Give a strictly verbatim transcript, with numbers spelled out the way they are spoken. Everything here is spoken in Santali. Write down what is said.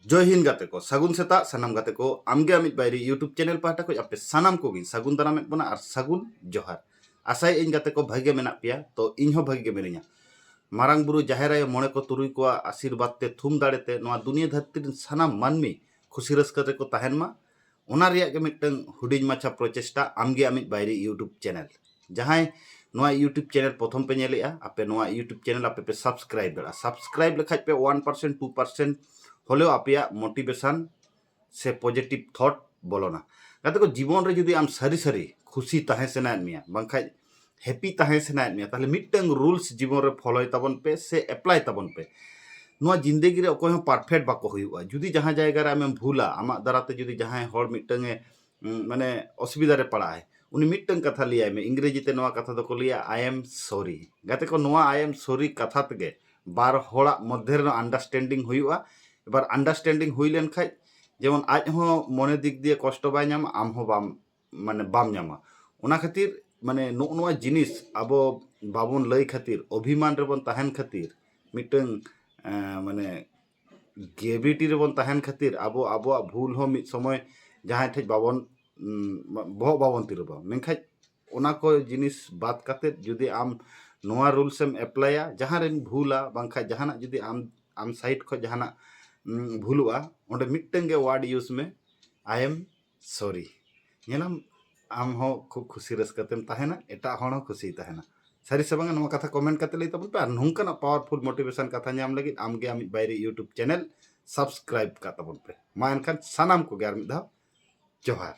ᱡᱚᱭ ᱦᱤᱱᱫ ᱜᱟᱛᱮ ᱠᱚ, ᱥᱟᱹᱜᱩᱱ ᱥᱮᱛᱟᱜ ᱥᱟᱱᱟᱢ ᱜᱟᱛᱮ ᱠᱚ᱾ ᱟᱢᱜᱮ ᱟᱢᱤᱡ ᱵᱟᱭᱨᱤ YouTube ᱪᱮᱱᱮᱞ ᱯᱟᱦᱴᱟ ᱠᱷᱚᱱ ᱟᱯᱮ ᱥᱟᱱᱟᱢ ᱠᱚᱜᱮᱧ ᱥᱟᱹᱜᱩᱱ ᱫᱟᱨᱟᱢᱮᱫ ᱵᱚᱱᱟ ᱟᱨ ᱥᱟᱹᱜᱩᱱ ᱡᱚᱦᱟᱨ᱾ ᱟᱥᱟᱭᱮᱫ ᱟᱹᱧ ᱜᱟᱛᱮ ᱠᱚ ᱵᱷᱟᱜᱮ ᱢᱮᱱᱟᱜ ᱯᱮᱭᱟ, ᱛᱚ ᱤᱧ ᱦᱚᱸ ᱵᱷᱟᱜᱮ ᱜᱮ ᱢᱤᱱᱟᱹᱧᱟ᱾ ᱢᱟᱨᱟᱝ ᱵᱩᱨᱩ, ᱡᱟᱦᱮᱨ ᱟᱭᱳ, ᱢᱚᱬᱮ ᱠᱚ ᱛᱩᱨᱩᱭ ᱠᱚᱣᱟᱜ ᱟᱥᱤᱨᱵᱟᱫᱽ ᱛᱮ, ᱛᱷᱩᱢ ᱫᱟᱲᱮ ᱛᱮ ᱱᱚᱣᱟ ᱫᱩᱱᱤᱭᱟᱹ ᱫᱷᱟᱹᱨᱛᱤ ᱨᱮᱱ ᱥᱟᱱᱟᱢ ᱢᱟᱹᱱᱢᱤ ᱠᱷᱩᱥᱤ ᱨᱟᱹᱥᱠᱟᱹ ᱨᱮᱠᱚ ᱛᱟᱦᱮᱱ ᱢᱟ, ᱚᱱᱟ ᱨᱮᱭᱟᱜ ᱜᱮ ᱢᱤᱫᱴᱟᱝ ᱦᱩᱰᱤᱧ ᱢᱟᱪᱷᱟ ᱯᱨᱚᱪᱮᱥᱴᱟ, ᱟᱢᱜᱮ ᱟᱢᱤᱡ ᱵᱟᱭᱨᱤ YouTube ᱪᱮᱱᱮᱞ᱾ ᱡᱟᱦᱟᱸᱭ ᱱᱚᱣᱟ YouTube ᱪᱮᱱᱮᱞ ᱯᱨᱚᱛᱷᱚᱢ ᱯᱮ ᱧᱮᱞᱮᱜᱼᱟ, ᱟᱯᱮ ᱱᱚᱣᱟ YouTube ᱪᱮᱱᱮᱞ ᱟᱯᱮ ᱯᱮ ᱥᱟᱵᱥᱠᱨᱟᱭᱤᱵ ᱫᱟᱲᱮᱭᱟᱜᱼᱟ᱾ ᱥᱟᱵᱥᱠᱨᱟᱭᱤᱵ ᱞᱮᱠᱷᱟᱡ ᱯᱮ ᱚᱣᱟᱱ ᱯᱟᱨᱥᱮᱱᱴ, ᱴᱩ ᱯᱟᱨᱥᱮᱱᱴ ᱦᱚᱞᱮᱣ ᱟᱯᱮᱭᱟᱜ ᱢᱳᱴᱤᱵᱷᱮᱥᱚᱱ ᱥᱮ ᱯᱚᱡᱮᱴᱤᱵᱷ ᱛᱷᱚᱴ ᱵᱚᱞᱚᱱᱟ᱾ ᱜᱟᱛᱮ ᱠᱚ, ᱡᱤᱵᱚᱱ ᱨᱮ ᱡᱩᱫᱤ ᱟᱢ ᱥᱟᱹᱨᱤ ᱥᱟᱹᱨᱤ ᱠᱷᱩᱥᱤ ᱛᱟᱦᱮᱸ ᱥᱟᱱᱟᱭᱮᱫ ᱢᱮᱭᱟ, ᱵᱟᱝᱠᱷᱟᱡ ᱦᱮᱯᱤ ᱛᱟᱦᱮᱸ ᱥᱟᱱᱟᱭᱮᱫ ᱢᱮᱭᱟ, ᱛᱟᱦᱞᱮ ᱢᱤᱫᱴᱟᱝ ᱨᱩᱞᱥ ᱡᱤᱵᱚᱱ ᱨᱮ ᱯᱷᱚᱞᱳᱭ ᱛᱟᱵᱚᱱ ᱯᱮ ᱥᱮ ᱮᱯᱞᱟᱭ ᱛᱟᱵᱚᱱ ᱯᱮ᱾ ᱱᱚᱣᱟ ᱡᱤᱱᱫᱮᱜᱤ ᱨᱮ ᱚᱠᱚᱭ ᱦᱚᱸ ᱯᱟᱨᱯᱷᱮᱠᱴ ᱵᱟᱠᱚ ᱦᱩᱭᱩᱜᱼᱟ᱾ ᱡᱩᱫᱤ ᱡᱟᱦᱟᱸ ᱡᱟᱭᱜᱟ ᱨᱮ ᱟᱢᱮᱢ ᱵᱷᱩᱞᱟ, ᱟᱢᱟᱜ ᱫᱟᱨᱟ ᱛᱮ ᱡᱩᱫᱤ ᱡᱟᱦᱟᱸᱭ ᱦᱚᱲ ᱢᱤᱫᱴᱟᱝ ᱮ, ᱩᱸ, ᱢᱟᱱᱮ ᱚᱥᱩᱵᱤᱫᱷᱟ ᱨᱮ ᱯᱟᱲᱟᱜᱼᱟᱭ, ᱩᱱᱤ ᱢᱤᱫᱴᱟᱝ ᱠᱟᱛᱷᱟ ᱞᱟᱹᱭᱟᱭ ᱢᱮ᱾ ᱤᱝᱨᱮᱡᱤ ᱛᱮ ᱱᱚᱣᱟ ᱠᱟᱛᱷᱟ ᱫᱚᱠᱚ ᱞᱟᱹᱭᱟ, "I am sorry." ᱜᱟᱛᱮ ᱠᱚ, ᱱᱚᱣᱟ "I am sorry" ᱠᱟᱛᱷᱟ ᱛᱮᱜᱮ ᱵᱟᱨ ᱦᱚᱲᱟᱜ ᱢᱚᱫᱽᱫᱷᱮ ᱨᱮ ᱟᱱᱰᱟᱨᱥᱴᱮᱱᱰᱤᱝ ᱦᱩᱭᱩᱜᱼᱟ᱾ ᱮᱵᱟᱨ ᱟᱱᱰᱟᱨᱥᱴᱮᱱᱰᱤᱝ ᱦᱩᱭ ᱞᱮᱱᱠᱷᱟᱡ ᱡᱮᱢᱚᱱ ᱟᱡ ᱦᱚᱸ ᱢᱚᱱᱮ ᱫᱤᱠ ᱫᱤᱭᱮ ᱠᱚᱥᱴᱚ ᱵᱟᱭ ᱧᱟᱢᱟ, ᱟᱢ ᱦᱚᱸ ᱵᱟᱢ, ᱢᱟᱱᱮ ᱵᱟᱢ ᱧᱟᱢᱟ᱾ ᱚᱱᱟ ᱠᱷᱟᱹᱛᱤᱨ ᱢᱟᱱᱮ ᱱᱚᱜᱼᱚ ᱱᱚᱣᱟ ᱡᱤᱱᱤᱥ ᱟᱵᱚ ᱵᱟᱵᱚᱱ ᱞᱟᱹᱭ ᱠᱷᱟᱹᱛᱤᱨ, ᱚᱵᱷᱤᱢᱟᱱ ᱨᱮᱵᱚᱱ ᱛᱟᱦᱮᱱ ᱠᱷᱟᱹᱛᱤᱨ, ᱢᱤᱫᱴᱟᱝ, ᱮᱸ, ᱢᱟᱱᱮ ᱜᱨᱮᱵᱷᱤᱴᱤ ᱨᱮᱵᱚᱱ ᱛᱟᱦᱮᱱ ᱠᱷᱟᱹᱛᱤᱨ ᱟᱵᱚ ᱟᱵᱚᱣᱟᱜ ᱵᱷᱩᱞ ᱦᱚᱸ ᱢᱤᱫ ᱥᱚᱢᱚᱭ ᱡᱟᱦᱟᱸᱭ ᱴᱷᱮᱡ ᱵᱟᱵᱚᱱ, ᱩᱸ, ᱵᱚᱦᱚᱜ ᱵᱟᱵᱚᱱ ᱛᱤᱨᱩᱵᱟ᱾ ᱢᱮᱱᱠᱷᱟᱡ ᱚᱱᱟ ᱠᱚ ᱡᱤᱱᱤᱥ ᱵᱟᱫ ᱠᱟᱛᱮᱫ ᱡᱩᱫᱤ ᱟᱢ ᱱᱚᱣᱟ ᱨᱩᱞᱥ ᱮᱢ ᱮᱯᱞᱟᱭᱟ, ᱡᱟᱦᱟᱸ ᱨᱮᱢ ᱵᱷᱩᱞᱟ, ᱵᱟᱝᱠᱷᱟᱡ ᱡᱟᱦᱟᱱᱟᱜ ᱡᱩᱫᱤ ᱟᱢ, ᱟᱢ ᱥᱟᱭᱤᱰ ᱠᱷᱚᱡ ᱡᱟᱦᱟᱱᱟᱜ, ᱩᱸ, ᱵᱷᱩᱞᱩᱜᱼᱟ, ᱚᱸᱰᱮ ᱢᱤᱫᱴᱟᱝ ᱜᱮ ᱣᱟᱨᱰ ᱤᱭᱩᱡᱽ ᱢᱮ, "I am sorry." ᱧᱮᱞᱟᱢ, ᱟᱢ ᱦᱚᱸ ᱠᱷᱩᱵ ᱠᱷᱩᱥᱤ ᱨᱟᱹᱥᱠᱟᱹ ᱛᱮᱢ ᱛᱟᱦᱮᱱᱟ, ᱮᱴᱟᱜ ᱦᱚᱲ ᱦᱚᱸ ᱠᱷᱩᱥᱤᱭ ᱛᱟᱦᱮᱱᱟ᱾ ᱥᱟᱹᱨᱤ ᱥᱮ ᱵᱟᱝᱟ, ᱱᱚᱣᱟ ᱠᱟᱛᱷᱟ ᱠᱚᱢᱮᱱᱴ ᱠᱟᱛᱮ ᱞᱟᱹᱭ ᱛᱟᱵᱚᱱ ᱯᱮ᱾ ᱟᱨ ᱱᱚᱝᱠᱟᱱᱟᱜ ᱯᱟᱣᱟᱨᱯᱷᱩᱞ ᱢᱳᱴᱤᱵᱷᱮᱥᱚᱱ ᱠᱟᱛᱷᱟ ᱧᱟᱢ ᱞᱟᱹᱜᱤᱫ ᱟᱢᱜᱮ ᱟᱢᱤᱡ ᱵᱟᱭᱨᱤ YouTube ᱪᱮᱱᱮᱞ ᱥᱟᱵᱥᱠᱨᱟᱭᱤᱵ ᱠᱟᱜ ᱛᱟᱵᱚᱱ ᱯᱮ᱾ ᱢᱟ ᱮᱱᱠᱷᱟᱱ ᱥᱟᱱᱟᱢ ᱠᱚᱜᱮ ᱟᱨ ᱢᱤᱫ ᱫᱷᱟᱣ ᱡᱚᱦᱟᱨ᱾